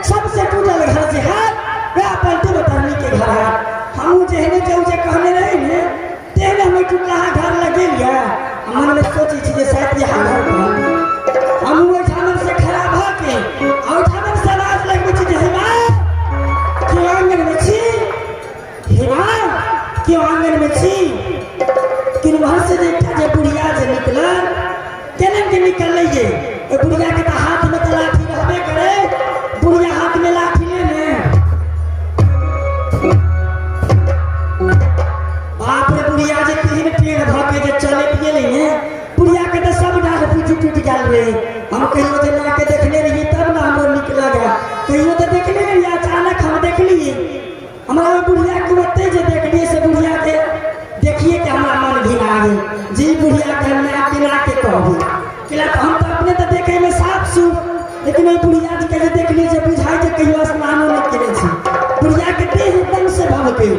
सबसे टूटल घर जे हैत वएह पलटू बतरनी के घर हैत। हमहूँ जेहने जे ओ जे कहने रहे ने तेहने हम टूटलाहा घर लग गेलियै। मन में सोचै छी जे शायद इएह घर कहत। हमहूँ ओहिठाम से खड़ा भऽ के ओहिठाम से आवाज लगबै छी जे हे माँ, केओ आङ्गन में छी? हे माँ, केओ आङ्गन में छी? किन्हर से जे एकटा जे बुढ़िया जे निकलल, केना के निकललै ये? ओहि बुढ़िया के तऽ हाथ में तऽ लाठी रहबे करे। बुढ़िया हाथ में लाठी लेने, बाप रे, बुढ़िया जे तेहन टेढ़ भऽ के जे चलैत गेलै ने, बुढ़िया के तऽ सब डाँट पूछी टूटि गेल रे। हम कहियो जे ना के देखने रहियै तब ने हमरो नीक लगे। कहियो तऽ देखने रहियै, अचानक हम देखलियै। हमरा ओहि बुढ़िया के ओतै जे देखलियै से बुढ़िया के देखिए के हमरा मन घिना गेल जी बुढ़िया के हम ना केना के कहबै। केला तऽ हम तऽ अपने तऽ देखै में साफ सुफ, लेकिन ओहि बुढ़िया जी के जे देखलियै जे बुझाइ जे कहियो स्नानो नहि केने छी। बुढ़िया के देह एकदम से भभकै,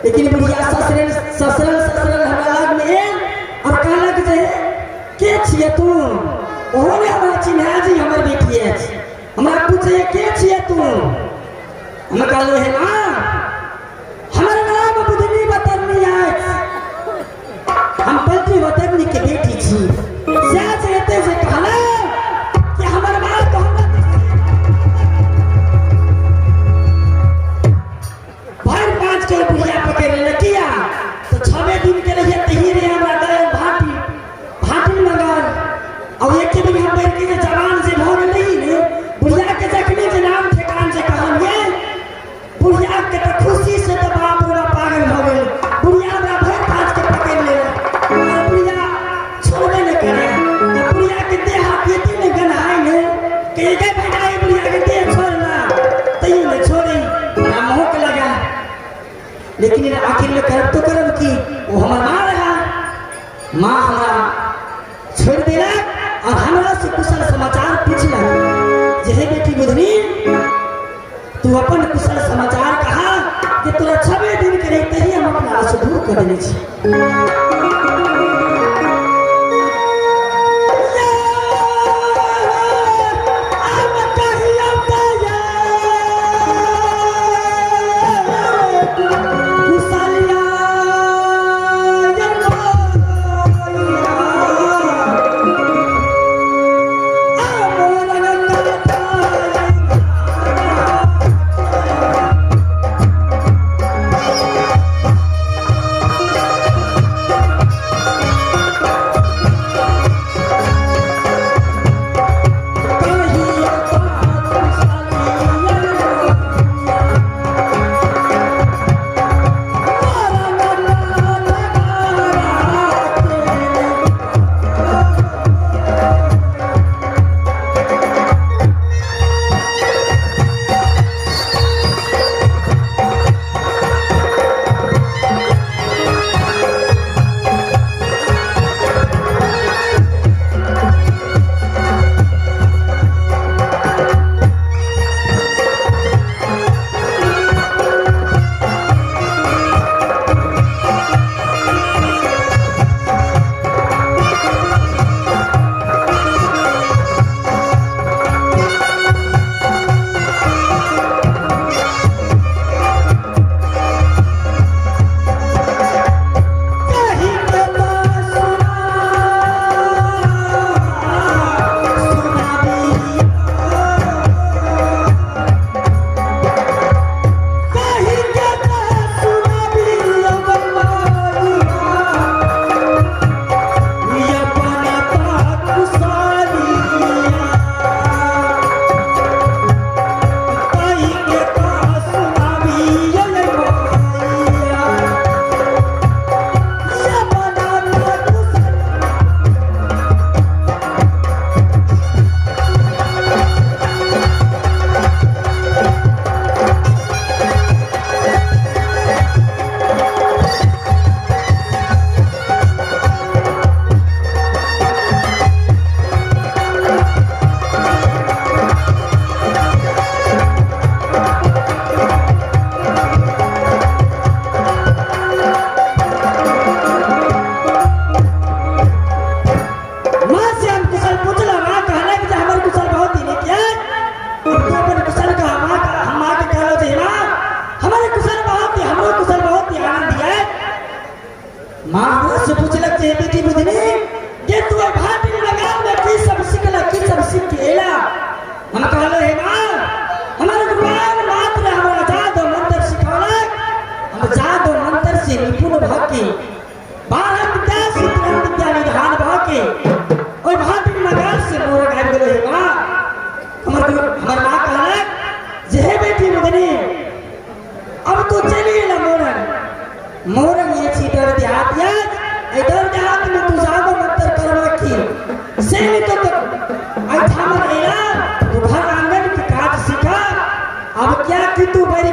लेकिन बुढ़िया ससरल ससरल ससरल हमरा लग में आयल और कहलक जे के छियै तू? ओहो ने हमरा चिन्हा जी हमर बेटी अछि। हमरा पूछैए के छियै तू? हम कहलहुँ हे माँ, हमर नाम बुधनी बतरनी अछि, हम पलटी बतरनी के बेटी छी। सएह जे एते जे कहलक कि हमर माँ तऽ हमरा भरि पाँच के बुढ़िया पकड़ि लेलक। किया तऽ छबे दिन के रहिए तही रे हमरा दयल भाटी भाटी मंगाल। अब एक दिन हम बैठ के जे जवान जे भऽ गेल रही ने, बुढ़िया के जखने जे नाम ठेकान जे कहलिए, बुढ़िया के तऽ खुशी से तऽ बाप रे बाप पागल भऽ गेल। बुढ़िया हमरा भरि पाँच के पकड़ि लेलक और बुढ़िया छोड़बे नहि करे। आ बुढ़िया के देह हाथ एते ने गन्हाइ ने कि एके बेटा ई बुढ़िया के देह छोड़ना तैयो नहि छोड़ी। हमरा महक लगा, लेकिन आखिर में करब तो करब की, वो हमर माँ रहा। माँ हमरा छोड़ देलक और हमरा से कुशल समाचार पूछलक जे हे बेटी बुधनी, तू अपन कुशल समाचार कहा कि तोरा छबे दिन के रहिते ही हम अपना से दूर कर देने छी।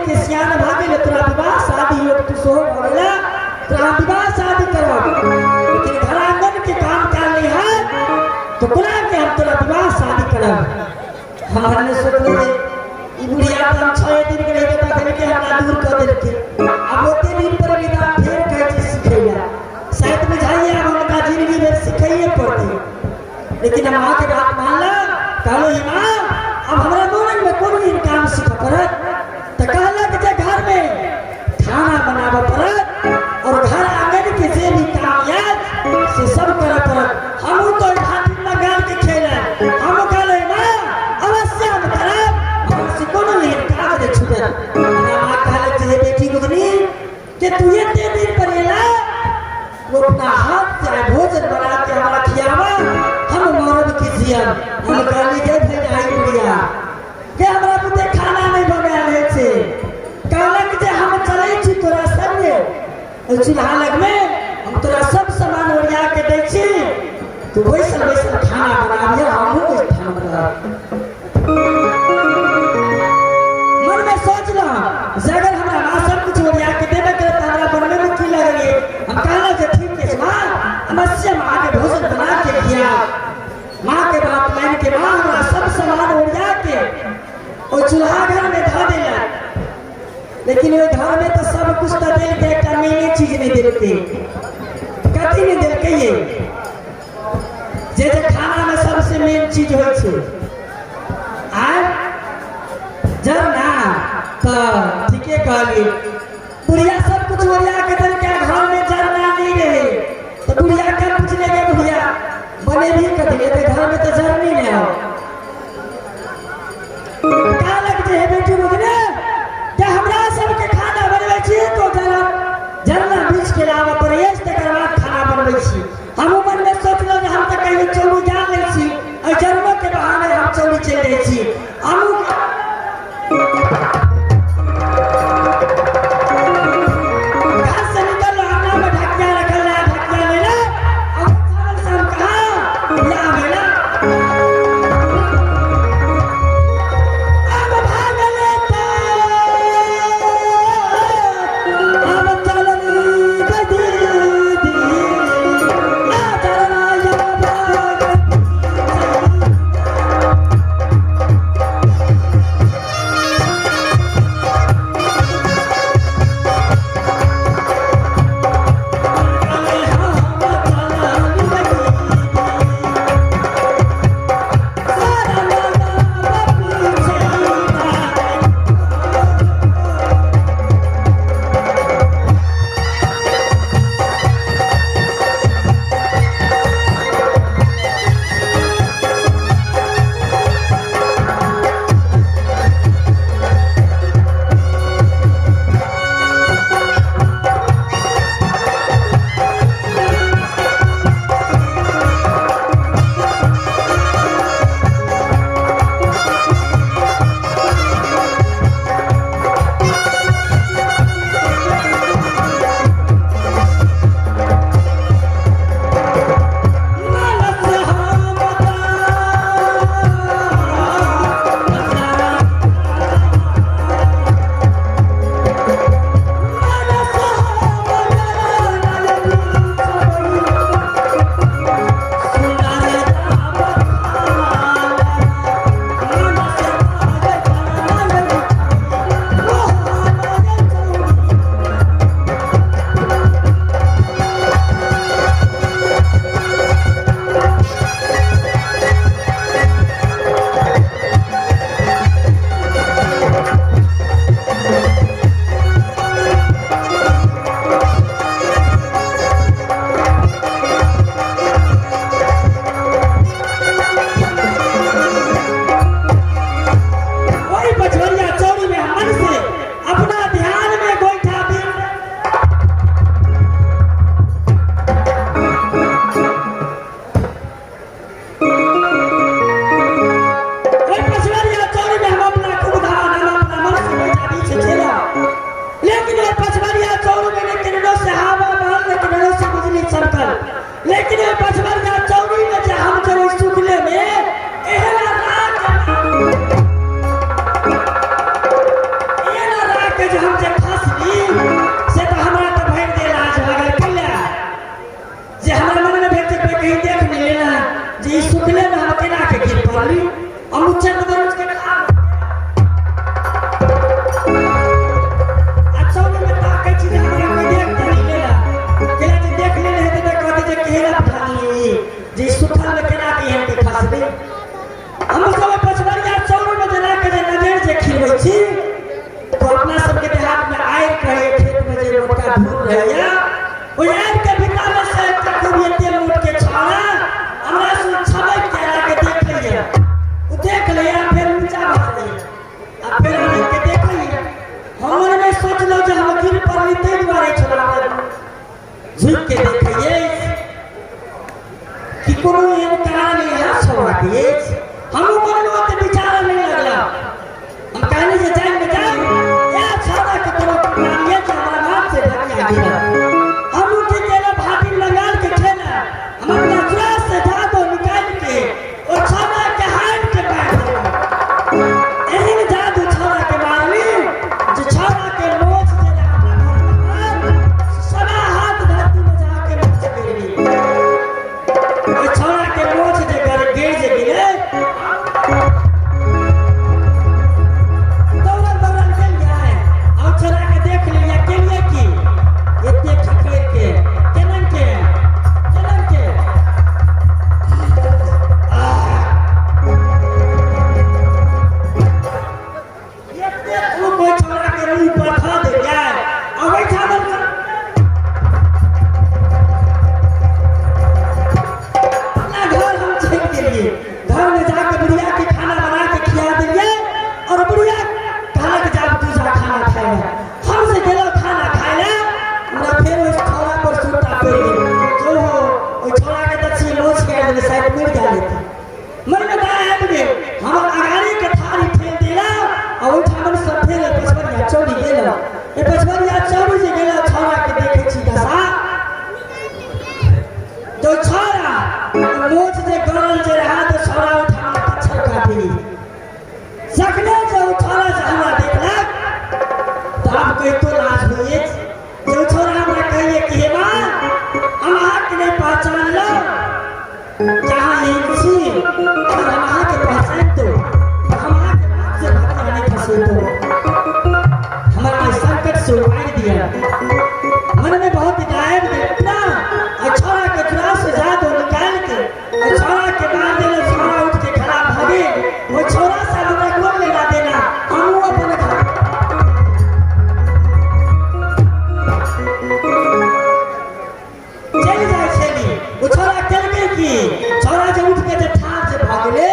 के सियान भऽ गेल, तोरा विवाह शादी योग तू सेहो भऽ गेला, तोरा हम विवाह शादी करब, लेकिन घर आंगन के काम काज नहीं है तो कोना के हम तोरा विवाह शादी करब। हम हमने सोचले जे ई बुढ़िया तऽ हम 6 दिन के रहिते तखन के हमरा दूर कऽ देलकै, आब ओते दिन पर एली तऽ आब फेर कहै छै सिखैला, शायद बुझाइए आब हुनका जिंदगी भरि सिखैए पड़तै। लेकिन हम माँ के बात मानलक, कहलहुँ हे माँ अब हमरा मोन में कोनो एहन काम सीखऽ पड़त, तऽ कहलक जे घर में खाना बनाबऽ पड़त और घर आंगन के जे भी काम याद से सब करऽ पड़त। हमहूँ तो भाती बंगाल के खेलक, हमहूँ कहलहुँ हे माँ अवश्य हम करब, हमरा से कोनो एहन काज नहि छूटत। हमरा माँ कहलक जे हे बेटी गुजरी के तू एते दिन पर एला, वो अपना हाथ से भोजन बना के हमरा खियावा, हम मरब की जियब। हम कहली के भैया बुढ़िया के हमरा बुते खाना नहीं बनायल होइ छै। कहलक जे हम चलै छी तोरा संगे ओहि चूल्हा लगमे, हम तोरा सब सामान ओरिया के दै छी, तू बैसल बैसल खाना बनाबिह, हमहूँ ओहिठाम रहब। मन में सोचलहुँ जे अगर हमरा माँ सब कुछ ओरिया के देबे करे तऽ हमरा बनबे में की लगलियै। हम कहलहुँ जे ठीक छै माँ, अवश्य हम अहाँके भोजन बना के खियाब। माँ के बात मान के माँ हमरा सब सामान ओरिया के ओहि चूल्हा घर में धऽ देलक, लेकिन ओहि घर में तऽ सब कुछ तऽ देलकै, एकटा मेने चीज नहि देलकै। कथी नहि देलकै ये? जे जे खाना में सबसे मेन चीज होइ छै आर जरना। तऽ ठीके कहलियै, बुढ़िया सब कुछ ओरिया के देलकै, घर में जरना नहीं रहे। तऽ बुढ़िया के पूछले गे बुढ़िया बनेबही कथी, तऽ घर में तऽ जरनी नहीं हो। कहलक जे हे बेटी बुझने जे हमरा सबके खाना बनबै छी तो जरना बीछ के लाबऽ पड़ैए, तकर बाद खाना बनबै छी। हमहूँ मनमे सोचलहुँ जे हम तऽ कहियो चौरी जा लै छी, एहि जन्मके बहाने हम चौरी चलि जाइ छी। हमहूँ घर से निकललहुँ, अंगनामे ढकिया रखल रहै, ढकिया लेलहुँ आ चावल से हम कहाँ बियाह भेला। आब भागल तऽ आब चलल गदी ओहि पछवरिया चौरी में मन से अपना ध्यान में गोइठा बीन ओहि पछवरिया चौरी में हम अपना खूब ध्यान हम अपना मन से गोइठा बीन से छेला, लेकिन ओहि पछवरिया चौरी में ने किरणों से हवा बहल, ने किरणों से बिजली चमकल, लेकिन ओहि पछवरिया चौरी में जे हम जब ओहि सुखले में एहना राख एहना राख घूर रहैया। ओहि आबिके भीतरमे से एकटा खूब एते मोटके छौड़ा हमरा से छबैक के आके देखैया। ओ देख लैया, फेर ऊँचा भऽ जाइया आ फेर हम के देखैया। हम मनमे सोचलहुँ जे हम गिर पड़ली ताहि दुआरे छौड़ा झुकि के देखैये कि कोनो एहन कारण इएह छौड़ाके अछि। हमहूँ मनमे ओते विचार नहि लगला। हम कहली जे जानि ने जानि इएह छौड़ाके कोनो कारण अछि जे हमरा हाथ से ढकिया गेल। हम उठि गेलहुँ भाटिन बंगाल के खेला। हम अपना चुरा से जादू निकालि के ओ छौड़ाके हाथ के मारि देलहुँ। एहन जादू छौड़ाके मारली जे छौड़ाके मोछ जे रहै हमरा घर पर सवा हाथ धरती में जाके मोछ गिरली। ओहि छौड़ाके मोछ जे गिर जे गेलै, दौड़ल दौड़ल गेलियै आ छौड़ाके देख लेलियै। केलियै की, एते खखैर के केना के केना के एते थूक ओहि छौड़ाके मुँह पर धऽ देलियै आ ओहिठाम अपना घर हम चलि गेलियै। घर में जाके बुढ़िया के खाना बना के खिया देलियै और बुढ़िया कहलक जाब तू जा खाना खाय ले। हम से गेलहुँ खाना खाय ले, हमरा फेर ओहि छौड़ा पर सुरता पड़ि गेल। जो हो ओहि छौड़ा के तऽ छी नोच के आबि गेलै, शायद मरि गेल हेतै। मनमे दया आबि गेल। हमर अगाड़ी के थारी ठेल देला आ ओहिठाम से फेर पछबरिया चौरी गेल। ए पछबरिया चौरी जे गेल, छौड़ा के देखै छी दशा तो छौड़ा मोछ जे गरल जे रहा तो छौड़ा उठा मच्छर काटि जखने जे ओ छौड़ा जे हमरा देखलक तऽ आब कहितो लाज होइए जे ओ छौड़ा हमरा कहैए कि हे माँ, हम अहाँके नहि पहचानलहुँ, जहाँ एहन छी। अगर हम अहाँके पहचानितहुँ तऽ हम अहाँके बात से भक्ति नहि फंसेतहुँ। हमरा एहि संकट से उबारि दिअ। मन में बहुत गायब गेल ना आ छौड़ा के चुरा से जादू निकाल के आ छौड़ा के मार देले। छौड़ा उठ के खड़ा भऽ गेल। ओहि छौड़ा से हमरा कोन लेना देना, हमहूँ अपन घर चलि जाइ छली। ओ छौड़ा केलकै की, छौड़ा जे उठ के जे ठाढ़ जे भऽ गेलै,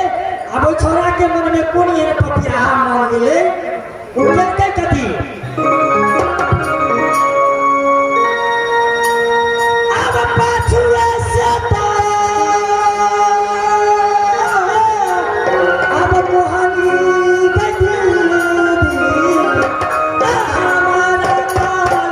आब ओहि छौड़ा के मन में कोन एहन पतियाहा मन गेलै, ओ केलकै कथी, आब पाछुए से तऽ आब मोहनी गई हमारा काल।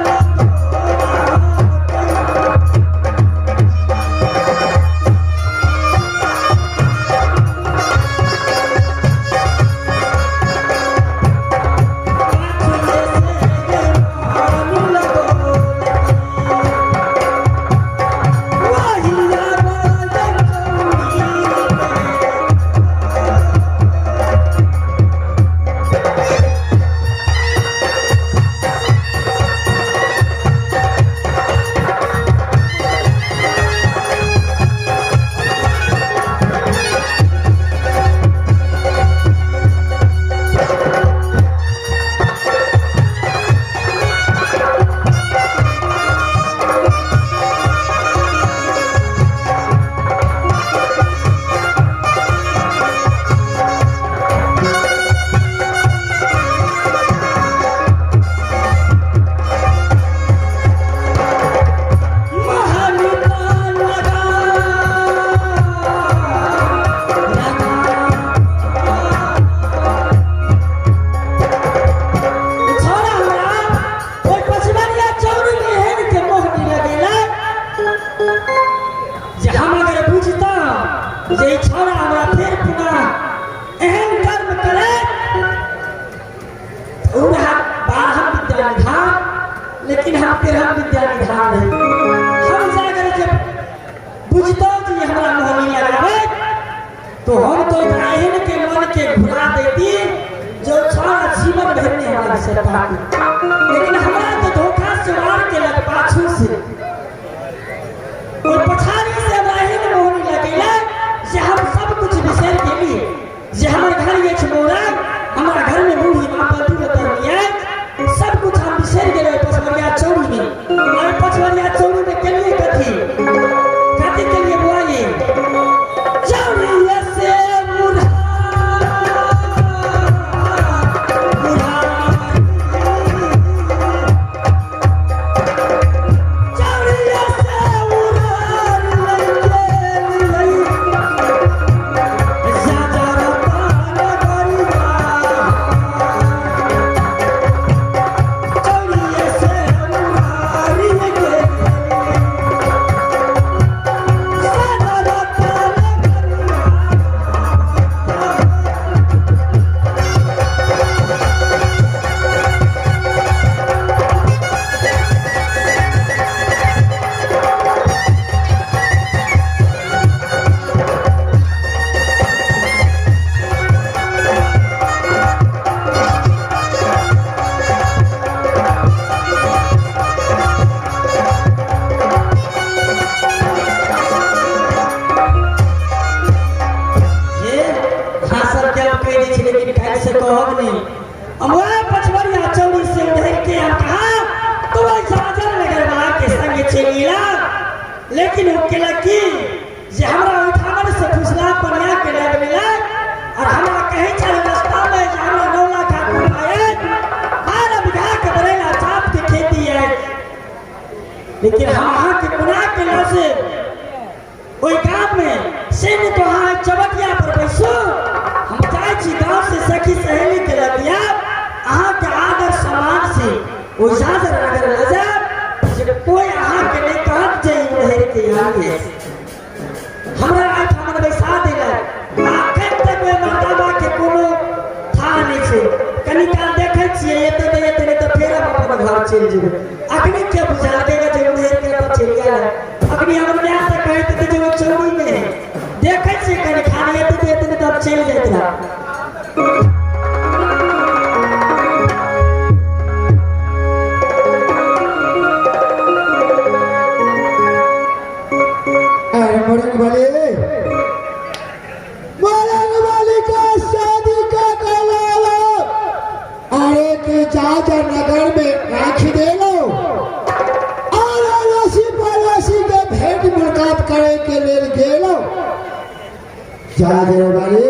छोड़ा हमरा ओहि पछबरिया चौरी के एहन के मोहनी लगेला जे हम अगर बुझता जे ई छोड़ा हमरा फेर पुनः एहन कर्म करे, ओ रहा बारहम विद्या निधान, लेकिन हम तेरहम विद्या निधान रही। हम जाकर जब बुझता जे हमरा मोहनी लगावे तो हम तो एहन के मन के घुरा देती जो छौड़ा जीवन भर में हमरा बिसरता। लेकिन हमरा तो धोखा से मार के लग पाछू से और पछाड़ी से हमरा एहन मोहनी लगेला जे हम सब कुछ बिसरि गेली जे हमर घर अछि मोरा, हमरा घर में बूढ़ी माँ पति बतौलियै, सब कुछ हम बिसरि गेलै पछबरिया चौरी में। पछवरिया चौरी में केलिए कथी कथी केलिए बुआ ये चौरी से मुरा मुरा चौरी से मुरा लई जा जा रतान गरिया चौड़िए से उड़ारी के सदा रतन गरिया। हे हाँ सब के हम कह दै छी लेकिन काल्हि से कहब नहि। हम वएह पछवरिया चौरी से उधर के हम कहा तो वह जाजर नगरवा के संग चलि एला। लेकिन ओ केलक की जे हमरा ओहिठामन से फुसला पनिया के लग मिलक और हमरा कहै छल रास्ता में जे हमरा 9 लाख आगू आयत 12 बीघा के बरेला चाप के खेती है, लेकिन हम अहाँके कोना केला से ओहि गाम में से नहि तो अहाँ चबटिया पर बैसू, हम जाइ छी गाँव से सखी सहेली के लगिया अहाँके आदर सम्मान से ओहि झाँझर नगर लऽ जायब जे कोई अहाँके नहि कहत जे ई नहर के आगे हमरा एहिठाम बैसा देलक। आ एखन तक ओहि मर्दाबा के कोनो था नहि छै। कनी काल देखै छियै एतऽ तऽ एतऽ नहि तऽ फेर हम अपन घर चलि जेबै। अखनी के बुझलकै जे नहर के तऽ चलि गेल। अखनी हमर माय तऽ कहैत हेतै जे ओ चौरी मे है, देखै छियै कनी खाली एतऽ तऽ एतऽ नहि तऽ हम चलि जाइत रहब। अरे मोरंग वाले, मोरंग वाली का शादी का कलालो अरे के जाजर नगर में राख दे लो और अड़ोसी पड़ोसी के भेंट मुलाकात करे के लेल गेलो। जाजर वाले